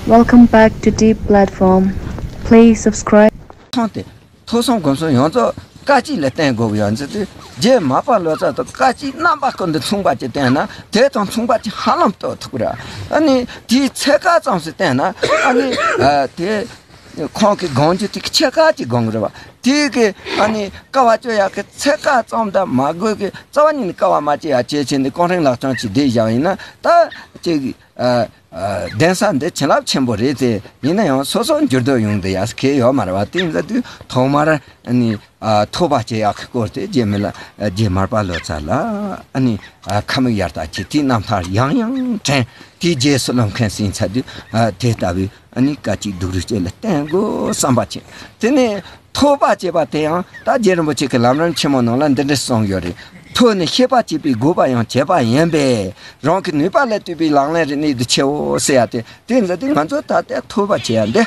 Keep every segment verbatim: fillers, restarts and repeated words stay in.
Welcome back to Deep Platform. Please subscribe. ཐོན་ཏེ། ཐོས་བསམ་སྒོམ་གསུམ་ཡོངས་རྫོགས་སྐད་ཅིག་ལ་བརྟེན་དགོས་ཀྱི་ཡོད་ཟེར་དུས། རྗེ་མར་པ་ལོ་ཙཱ་དང་སྐད་ཅིག་རྣམ་པ་ཀུན་ཏུ་མཚུངས་པ་ཅིག་བསྟན་ན། དེ་དང་མཚུངས་པ་ཅིག་ཧ་ལམ་རྟོགས་ཐུབ་ཀྱི་རེད། ཨ་ནི་དེའི་ཚད་བཀག་ཙམ་ཞིག་བསྟན་ན། ཨ་ནི་ཨ་དེ་ཁོང་གི་སྒོམ་རྒྱུ་དེ་ཕྱེད་ཀ་ཅིག་སྒོམ་གྱི་རེད་བ། དེ་གི་ཨ་ནི་དཀའ་བ་སྤྱོད་ཡག་གི་ཚད་བཀག་ཙམ་དང་མ་དགོས་ཀྱི། རྩ་བ་ཉིད་ནས་དཀའ་བ་མ་སྤྱད་ཡག་བྱས་བྱས་ནས་གོང་རིམ་ལག་བཅངས་ཅིག་བསྡད་བཞག་པ་ཡིན་ན། ད་ཅིག་ཨ་ཨ་གདན་ས་འདི་བྱིན་རླབས་ཆེན་པོ་རེད་དེ། ཡིན་ན་ཡང་སོ་སོ་འགྱུར་ལྡོག་ཡོང་བསྡད་ཡག་གི་ཡོད་མ་རེད་བ། དེ་ཡིན་ཙང་དུས་ཐོག་མར་ཨ་ནི་ཨ་ཐོས་པ་བྱེད་ཡག་གི་སྐོར་དེ་རྗེ་མི་ལ་རྗེ་མར་པ་ལོ་ཙཱ་ལ་ཨ་ནི་ཨ་ཁ་མིག་ཡར་ལྟ་བྱེད། དེའི་རྣམ་ཐར་ཡང་ཡང་དྲན། དེའི་རྗེས་སུ་ལམ་མཁན་ཟིན་ཚར་དུས། ཨ་དེ་ལྟ་བུའི་ཨ་ནི་སྐད་ཅིག་སྡུག་རུས་ཅིག་ལ་བརྟེན་དགོས་བསམ་པ་བྱས། དེ་ནས་ཐོས་པ་བྱེད་པ་དེ་ཡང་ད་རྗེ་རིན་པོ་ཆེ་གི་ལམ་རིམ་ཆེན་མོ་ནང་ལ་འདི་འདྲ་གསུངས་ཡོད་རེད། ཐོས་ནས་ཤེས་པར་བྱེད་པའི་དགོས་པ་ཡང་བྱེད་པ་ཡིན་པས། རང་གི་ནུས་པ་ལས་བཏུས་པའི་ལག་ལེན་རིག་གནས་འདི་ཆེའོ་ཟེར་ཡ་དེ། དེ་ཡིན་ཙང་དུས་ང་ཚོ་ད་ལྟ་ཐོས་པ་བྱེད་ཡ་འདི་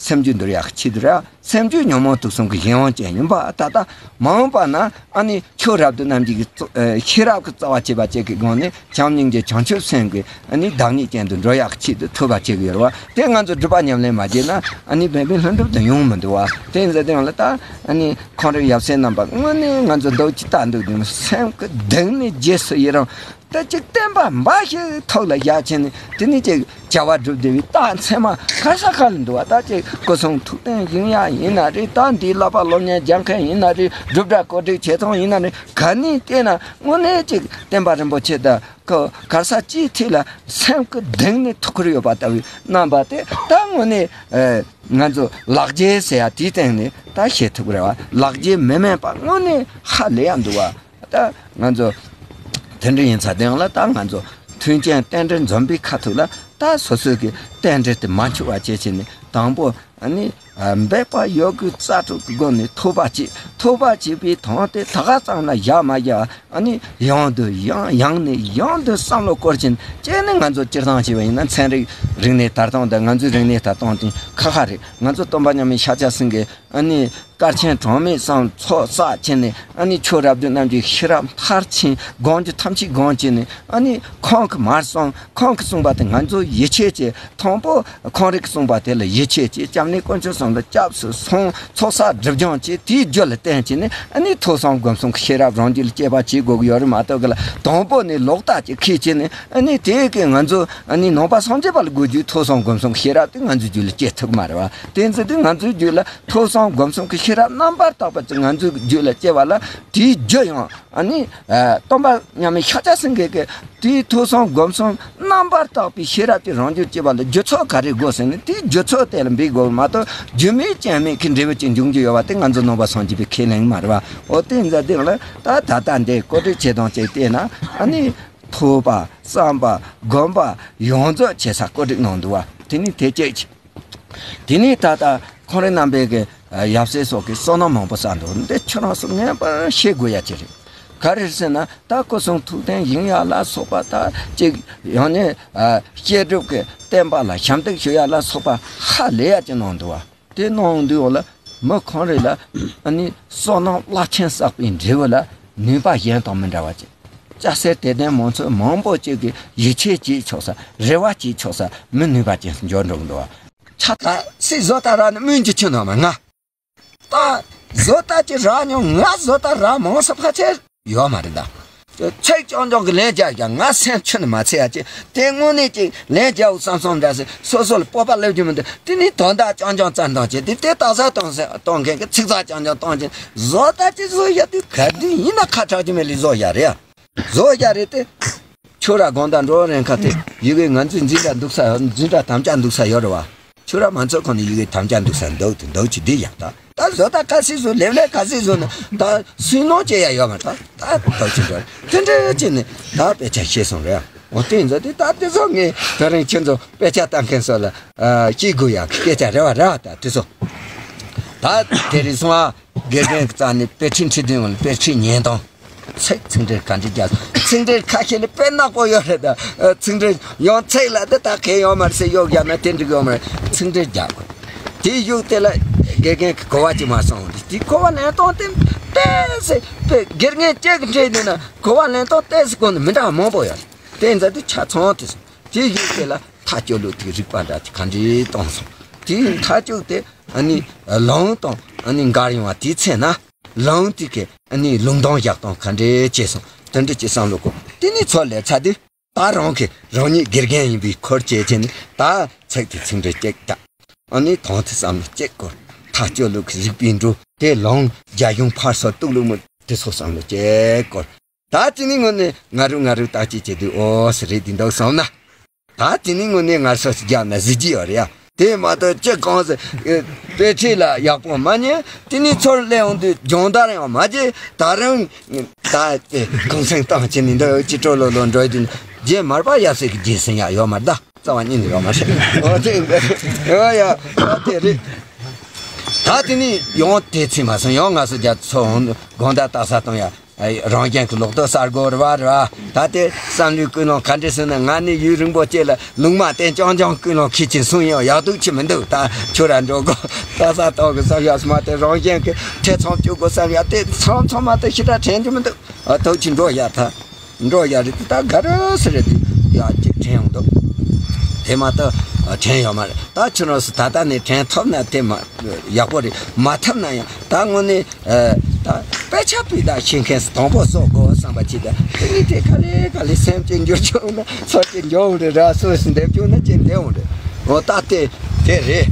སེམས་རྒྱུད་འདུལ་ཡག་གི་ཆེད་དུ་རེད། སེམས་རྒྱུད་ཉོན་མོངས་དུག་གསུམ་གྱི་གཞན་དབང་ཅན་ཡིན་པ། ད་ལྟ་མ་འོངས་པ་ན་ཨ་ནི་ཆོས་རབ་ཏུ་རྣམ་འབྱེད་ཀྱི་རྩ་ཨ་ཤེས་རབ་ཀྱི་རྩ་བ་བྱེད་པ་བཅས་ཀྱི་སྒོ་ནས་བྱམས་སྙིང་རྗེ་བྱང་ཆུབ་སེམས་ཀྱི་ཨ་ནི་བདག་ཉིད་ཅན་དུ་འགྲོ་ཡག་གི་ཆེད་དུ་ཐོས་པ་བྱེད་ཀྱི་ཡོད་རེད་བ། དེ་ང་ཚོ་སྒྲུབ་པ་ཉམས་ལེན་མ་བྱས་ན་ཨ་ནི་བན་བོན་ལྷུན་གྲུབ་ཏུ་ཡོང་མི་འདུག་བ། དེ་ཡིན་ཙང་དེ་ཡང་ལ་ད་ཨ་ནི་ཁོང་རང་ཡབ་སྲས་རྣམ་པ་དངོས་གནས་ང་ཚོ་འདུག་ཅི་ལྟ་འདུག་དེ་སེམས་ཀྱི་གཏིང་ནས་རྗེས་སུ་ཡི་རང་། ད་ཅིག་བསྟན་པ་འབའ་ཞིག་ཐོག་ལ་བཞག་བྱས་ནས། དེ་ནས་ཅིག་བྱ་བ་སྒྲུབ་བསྡད་པའི་རྟགས་མཚན་མ་ག་ས་ག་ལ་འདུག་བ། ད་ཅིག་སྐུ་གསུང་ཐུགས་རྟེན་བཞེངས་ཡག་ཡིན་ན་རེད། ད་འདིའི་བསླབ་པ་སློབ་གཉེར་རྒྱག་མཁན་ཡིན་ན་རེད། སྒྲུབ་གྲྭ་གོ་སྒྲིག་བྱེད་སྟངས་ཡིན་ན་རེད། ག་ནས་བལྟས་ན་དངོས་གནས་ཅིག་བསྟན་པ་རིན་པོ་ཆེ་དང་ཁོ་ག་ས་ཅིའི་ཐད་ལ་སེམས་ཀྱི་གཏིང་ནས་ཐུགས་ཁུར་ཡོད་པ་ལྟ་བུའི་རྣམ་པ་དེ། ད་དངོས་གནས་ཨ་ང་ཚོ་ལག་རྗེས་ཟེར་ཡ་དེའི་སྟེང་ནས་ད་ཤེས་ཐུབ་ཀྱི་རེད་བ། ལག་རྗེས་མི་དམན་པ་དངོས་གནས་ཧ་ལས་ཡག་འདུག་བ། ད་ང་ཚོ་དེ་འདྲ་ཡིན་ཙང་དེ་ཡང་ལ་ད་ང་ཚོ་མཐུན་རྐྱེན་རྟེན་འབྲེལ་འཛོམས་པའི་ཁ་ཐུག་ལ། ད་སོ་སོ་གི་རྟེན་འབྲེལ་དེ་མ་འཆུག་པ་བྱེད་བྱས་ནས། དང་པོ་ཨ་ནི་ཨ་འབད་པ་ཡོད་རྒུ་རྩལ་སྤྲུགས་ཀྱི་སྒོ་ནས་ཐོས་པ་བྱེད། ཐོས་པ་བྱེད་པའི་དོན་དེ་ད་ག་ཙམ་ལ་བཞག་མ་བཞག་ཨ་ནི་ཡང་དུ་ཡང་ཡང་ནས་ཡང་དུ་བསམ་བློ་བསྐོར་བྱས་ནས། བྱས་ནས་ང་ཚོ་སྤྱིར་བཏང་བྱས་པ་ཡིན་ན་ཚན་རིག་རིག་གནས་དར་སྟངས་དང་ང་ཚོའི་རིག་གནས་དར་སྟངས་དེ་ཁ་ཁ་རེད། ང་ཚོ་སྟོན་པ་མཉམ་མེད་ཤཱཀྱ་སེང་གེ་ཨ་ནི་སྐར་ཆེན་གྲངས་མེད་ཙམ་ཚོགས་བསགས་བྱས་ནས། ཨ་ནི་ཆོས་རབ་ཏུ་རྣམ་འབྱེད་ཤེས་རབ་མཐར་ཕྱིན། སྒོམ་རྒྱུ་ཐམས་ཅད་སྒོམ་བྱས་ནས། ཨ་ནི་ཁོང་གིས་མར་གསུངས། ཁོང་གིས་གསུངས་པ་དེ་ང་ཚོ་ཡིད་ཆེས་བྱས། དང་པོ་ཁོང་རང་གིས་གསུངས་པ་དེ་ལ་ཡིད་ཆེས་བྱས། སྐྱབས་གནས་དཀོན་མཆོག་གསུམ་ལ་སྐྱབས་སུ་སོང་། ཚོགས་བསགས་སྒྲིབ་སྦྱོང་བྱས། དེའི་རྒྱུ་ལ་བརྟེན་བྱས་ནས་ཨ་ནི་ཐོས་བསམ་སྒོམ་གསུམ་གྱི་ཤེས་རབ་རང་རྒྱུད་ལ་སྐྱེ་བ་བྱེད་དགོས་ཀྱི་ཡོད་རེད་མ་གཏོགས་གི་ལ། དང་པོ་ནས་ལོག་ལྟ་ཅིག་ཁས་བྱས་ནས། ཨ་ནི་དེ་གིས་ང་ཚོ་ཨ་ནི་ནང་པ་སངས་རྒྱས་པ་ལ་དགོས་རྒྱུའི་ཐོས་བསམ་སྒོམ་གསུམ་གྱི་ཤེས་རབ་དེ་ང་ཚོའི་རྒྱུད་ལ་སྐྱེ་ཐུབ་ཀྱི་མ་རེད་བ། དེ་ཚོ་དེ་ང་ཚོའི་རྒྱུད་ལ་ཐོས་བསམ་སྒོམ་གསུམ་གྱི་ཤེས་རབ་རྣམ་པར་དག་པ་ཅིག་ང་ཚོའི་རྒྱུད་ལ་སྐྱེ་བ་ལ། དེའི་རྒྱུ་ཡང་ཨ་ནི་ཨ་སྟོན་པ་མཉམ་མེད་ཤཱཀྱ་སེང་གེ་གིས་དེའི་ཐོས་བསམ་སྒོམ་གསུམ་རྣམ་པར་དག་པའི་ཤེས་རབ་ཀྱི་རང་རྒྱུད་སྐྱེ་བ་ལ་རྒྱུ་ཚོགས་ག་རེ་དགོས་ཟེར་ན། དེའི་རྒྱུ་ཚོགས་དེ་ལ་འབད་དགོས་མ་གཏོགས། རྒྱུ་མེད་རྐྱེན་མེད་ཀྱི་འབྲས་བུ་ཅིག་འབྱུང་རྒྱུ་ཡོད་པ་དེ་ང་ཚོ་ནང་པ་སངས་རྒྱས་པའི་ཁས་ལེན་མ་རེད་བ། འོ་དེ་ཡིན་ཙང་དེ་ལ་ད་ད་ལྟ་འདི་གོ་སྒྲིག་བྱེད་སྟངས་ཅིག་བལྟས་ན། ཨ་ནི་ཐོས་པ་བསམ་པ་སྒོམ་པ་ཡོངས་རྫོགས་བྱེད་ས་གོ་སྒྲིག་གནང་འདུག་བ། དེ་ནི་དེ་གཅིག་བྱས། དེ་ནས་ད་ལྟ་ཁོང་རང་རྣམ་པས་ཀྱི་ཡབ་སྲས་སོགས་ཀྱིས་བསོད་ནམས་མང་པོ་བསགས་འདུག་འདི་ཁྱོད་རང་ཚོ་ངེས་པར་ཤེས་དགོས་ཡ་ཅིག་རེད། ག་རེ་ཟེར་ན། ད་སྐུ་གསུང་ཐུགས་རྟེན་བཞེངས་ཡ་ལ་སོགས་པ། ད་ཅིག་ཡང་ནས་ཨ་བཤད་སྒྲུབ་ཀྱི་བསྟན་པ་ལ་ཞབས་འདེགས་ཞུ་ཡ་ལ་སོགས་པ་ཧ་ལས་ཡ་ཅིག་གནང་འདུག་བ། དེ་གནང་དུས་འོག་ལ་མི་ཁོང་རེ་ལ་ཨ་ནི་བསོད་ནམས་རླབས་ཆེན་བསགས་པའི་འབྲས་བུ་ལ་ནུས་པ་གཞན་དང་མི་འདྲ་བ་ཅིག། སྐྱ་སེར་དད་ལྡན་མང་ཚོགས་མང་པོ་ཅིག་གིས་ཡིད་ཆེས་བྱེད་ཆོག་ས། རེ་བ་བྱེད་ཆོག་ས། མི་ནུས་པ་ཅན་འགྱུར་འགྲོ་གི་འདུག་བ། ཆ་ད་སྲིད་བཟོ་ལྟ་ར་ནི་སྨོན་གྱི་ཆུ་ནང་མ་ང་། ད་བཟོ་ལྟ་ཅི་རག་མྱོང་། ང་བཟོ་ལྟ་རག་མང་ས་ཕལ་ཆེར་ཡོད་མ་རེད་ད། ཚིག་རྐྱང་རྐྱང་གི་ལན་རྒྱག་ཀྱང་ང་སེམས་ཆུ་ནི་མ་ཚད་ཡ་ཅིག། དེ་དངོས་གནས་ཅིག་ལན་རྒྱག་འུ་བསམ་བསམ་འདྲ་ཟེར། སོ་སོ་ལ་སྤོབས་པ་སླེབས་རྒྱུ་མི་འདུག། དེ་ནི་དོན་དག་རྐྱང་རྐྱང་བཙལ་འདང་བྱེད་དེ། དེ་ལྟ་ས་གཏོང་ས་གཏོང་མཁན་གྱི་ཚིག་ཚགས་རྐྱང་རྐྱང་གཏོང་ཅིང་། བཟོ་ལྟ་ཅི་བཟོ་ཡ་དེ་ག་དུས་ཡིན་ན་ཁ་གྲག་རྒྱུ་མེད་ལས་བཟོ་ཡ་རེད་ཡ། བཟོ་ཡ་རེད་དེ། ཁྱོད་ར་དགོང་དག་འགྲོ་རན་ཁ་དེ་ཡི་གེ་ང་ཚོའི་འཛིན་གྲྭ་འདུག་ས་ཡོད། འཛིན་གྲྭ་དམ་བཅའ་འདུག་ས་ཡོད་རེད་བ། ཁྱོད་ར་མང་ཚོགས་ཁོ་ནས་ཡི་གེ་དམ་བཅའ་འདུག་ས་འདུག་དེ་འདུག་ཅི་འདི་ཡག་ད། ད་བཟོ་ལྟ་ག་སྲིད་བཟོ། ལེབ་ལེ་ག་སྲིད་བཟོ་ན་ད་སུན་སྣང་སྐྱེ་ཡ་ཡོད་མ་ད། ད་འདུག་ཅི་འདུག་དེ་འདྲ་ཅི་ནས་ད་དཔེ་ཆ་ཤེས་སོང་རེད། འོ་དེ་ཡིན་ཙང་དེ་ད་དེ་ཚོ་ངས་དེ་རིང་ཁྱེད་ཚོ་དཔེ་ཆ་ལྟ་མཁན་ཚོ་ལ་ཤེས་དགོས་ཡག་གི་སྐད་ཆ་རེད་བ། རེད་བ། ད་དེ་ཚོ་ད་དེ་རིང་སོང་ཨ། དགེ་རྒན་གྱི་རྩ་ནས་དཔེ་ཁྲིད་ཁྲིད་དུས་ཡོང་ལ་དཔེ་ཁྲིད་ཉན་དང་། ཚིག་ཚིག་འགྲེལ་ག་འདྲ་རྒྱག། ཚིག་འགྲེལ་ཁ་ཤས་ལ་དཔེ་ནག་པོ་ཡོད་རེད་ད། ཚིག་འགྲེལ་ཡང་ཚིག་ལ་འདི་ལྟ་གི་ཡོད་མ་རེད་ཟེར་གཡོག་རྒྱག་ན་དེ་འགྲིག་ཡོད་མ་རེད། ཚིག་འགྲེལ་རྒྱག་དགོས། དེའི་གཞུག་དེ་ལ་དགེ་རྒན་གྱི་གོ་བ་ཅིག་མ་སོང་། དེ་གོ་བ་ལེན་སྟངས་དེ་ཏོག་ཙམ་དཔེ་དགེ་རྒན་གཅིག་གིས་ཁྲིད་དུས་ན་གོ་བ་ལེན་སྟངས་ཏོག་ཙམ་གོ་ནས་མི་འདྲ་བ་མང་པོ་ཡོད་རེད། དེ་ཡིན་ཙང་དེ་ཆ་ཚང་དེ་སོང་། དེའི་གཞུག་དེ་ལ། ཐག་གཅོད་ལུགས་དེ་རིག་པ་འདྲ་དེ་ག་འདྲས་བཏང་སོང་། དེ་ཐག་གཅོད་དེ་ཨ་ནི་ལུང་དང་ཨ་ནི་འགལ་ཡོང་བ་དེའི་ཚེ་ན་ལུང་དེ་གི་ཨ་ནི་ལུང་དང་བཞག་སྟངས་ག་འདྲས་བྱས་སོང་། དེ་འདྲ་ཅིག་བསམ་བློ་བསྐོར། དེ་ནས་ཚོ་ལས་ཚ་དུས་ད་རང་གི་རང་ཉིད་དགེ་རྒན་ཡིན་པའི་ཁུར་བྱས་བྱས་ནས་ད་ཚིག་དེ་ཚིག་འགྲེལ་གཅིག་བཏང་། ཨ་ནི་དོན་དེ་བསམ་བློ་གཅིག་བསྐོར། ཐག་གཅོད་ལུགས་ཀྱི་རིག་པའི་འགྲོས་དེ་ལུང་རྒྱ་གཞུང་ཕར་ཚུར་གཏུག་ལུགས་མི་དེ་ཚོ་བསམ་བློ་གཅིག་བསྐོར། ད་དེ་ནས་དངོས་གནས་ང་རུ་ང་རུ་བརྟག་དཔྱད་བྱེད་དུས་ཨོ་ཟེར་རེད་འདི་འདུག་བསམ་ན། ད་དེ་ནས་དངོས་གནས་ང་ཚོ་རྒྱབ་ན་གཟི་བརྗིད་ཡོད་རེད་ཡ། དེ་མ་གཏོགས་ཅི་གང་ཟེར་དཔེ་ཁྲིད་ལ་ཡག་པོ་མ་ཉན། དེ་ནས་ཚུར་སླེབས་ཡོང་དུས་སྦྱོང་བརྡར་ཡང་མ་བྱེད། ད་རུང་ད་དེ་གུང་སེང་བཏང་བྱས་ནས་འདི་ཅི་སྤྲོ་ལོ་ལོ་འགྲོ་དུས་རྗེ་མར་པ་ཡབ་སྲས་ཀྱི་རྗེས་ཟིན་ཡ་ཡོད་མ་རེད་ད། རྩ་བ་ཉིད་ནས་ཡོད་མ་རེད། འོ་དེ་འོ་ཡ་ད་དེ་རེད། ད་དེ་ནས་ཡང་དེ་ཚོས་མ་སོང་། ཡང་ང་ཚོ་རྒྱ་ཚོ་དགོང་དག་རྟགས་གསལ་གཏོང་ཡ། རང་གཞན་གྱི་ལོག་རྟོག་གསར་འགོད་རེད་བ་རེད་བ། ད་དེ་བསམ་བློའི་ཀུན་སློང་ག་འདྲ་ཟེར་ན། ང་ནི་ཡུན་རིང་པོ་ཅིག་ལ་ལུང་མ་བསྟན་རྐྱང་རྐྱང་ཀུན་སློང་ཁྱེད་ཀྱིས་གསུང་ཡོང་ཡག་སྡུག་ཅིག་མི་འདུག་ད་ཁྱོད་ར་འགྲོ་དགོས། རྟགས་གསལ་གཏོང་གི་བསམ་ཡག་སུ་མ་དེ་རང་གཞན་གྱི་ཐེ་ཚོམ་བཅུག་དགོས་བསམ་ཡག་དེ་ཚང་ཚང་མ་དེ་ཞེ་དྲག་དྲན་རྒྱུ་མི་འདུག་ཨ་ཐུགས་ཀྱི་འགྲོ་ཡག་ད། འགྲོ་ཡག་རེད། ད་ག་རེ་ཟེར་རེད། དེ་ཡག་ཅིག་དྲན་ཡོང་འདུག་དེ་མ་གཏོགས་དྲན་ཡོད་མ་རེད། ད་ཁྱོད་རང་ཚོ་ད་ལྟ་ནས་དྲན་ཐུབ་ན་དེ་མ་ཡག་པོ་རེད། མ་ཐུབ་ན་ཡང་ད་དངོས་གནས་ད་དཔེ་ཆ་སྤུས་དག་ཤེས་མཁན་ཞིག་དང་པོ་བཟོ་དགོས་བསམ་པ་ཅིག་ད་དེ་ནི་དེ་ག་ལེ་ག་ལེ་སེམས་ཅན་འགྱུར་བྱུང་ན་ཚོར་ཅིག་འགྱུར་རེད་ར། སོ་སོ་འདེབས་བྱུང་ན་ཅིག་འདེབས་འོང་རེད། འོ་ད་དེ་དེ་རེད།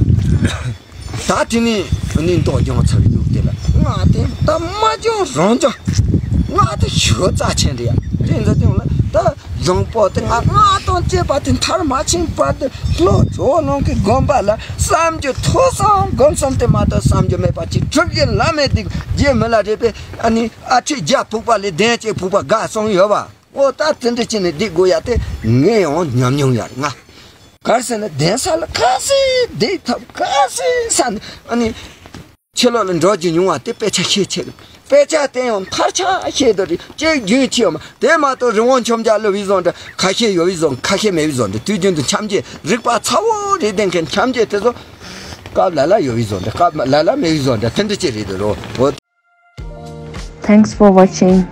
ད་དེ་ནས་ནི་མདོ་སྦྱོང་ཚར་ཡོད་དེ་ལ་ང་དེ་ད་མ་སྦྱོང་རང་སྦྱོང་ང་དེ་ཞོ་རྩ་ཆེན་རེད་ཡ། དེ་འདྲ་དེ་ལ་ད་བཟང་པོ་དེ་ང་ང་དང་བཅས་པ་དེ་མཐར་མ་ཕྱིན་བར་དུ་བློ་གྲོས་ལོང་གི་སྒོམ་པ་ལ་བསམ་རྒྱུ་ཐོས་བསམ་སྒོམ་གསུམ་དེ་མ་གཏོགས་བསམ་རྒྱུ་མེད་པ་ཅིག་གྲུབ་ཀྱི་ལམ་མེད་དེ་རྗེ་མི་ལ་རས་པས་ཨ་ནི་ཨ་ཁྲིད་བརྒྱ་ཕུག་པ་ལས་གདན་གཅིག་ཕུག་པ་དགའ་གསུངས་ཡོད་པ། འོ་ད་དེ་འདྲ་བྱས་ནས་བསྡད་དགོས་ཡ་དེ་ངས་ཡང་ཉམས་མྱོང་ཡ་རེད། ང་ག་རེ་ཟེར་ན་གདན་ས་ལ་ག་ཚོད་བསྡད་ཐབས་ག་ཚོད་ས་ནས་ཨ་ནི་ཕྱི་ལོགས་ལ་འགྲོ་རྒྱུ་ཉུང་བ་དེ་དཔེ་ཆ་ཤེས་ཆེ་གི། དཔེ་ཆ་བསྟན་ཡང་མཐར་ཆགས་ཤེས་དོ་རེད། གཅིག་རྒྱུན་ཆད་ཡོད་མ་དེ་མ་གཏོགས་རི་དབང་ཆོམ་རྒྱག་སླེབས་པའི་བཟོ་འདྲ། ཁ་ཤས་ཡོད་པའི་བཟོ་ཁ་ཤས་མེད་པའི་བཟོ་འདྲ། དུས་རྒྱུན་དུ་འཆམ་གྱི་རིག་པ་ཚ་བོ་རེད་ལྡན་མཁན་འཆམ་གྱི་དེ་ཚོ་སྐབས་ལ་ལ་ཡོད་པའི་བཟོ་འདྲ། སྐབས་ལ་ལ་མེད་པའི་བཟོ་འདྲ། དེ་འདྲ་ཅིག་རེད་དོ་རོ། འོ། Thanks for watching.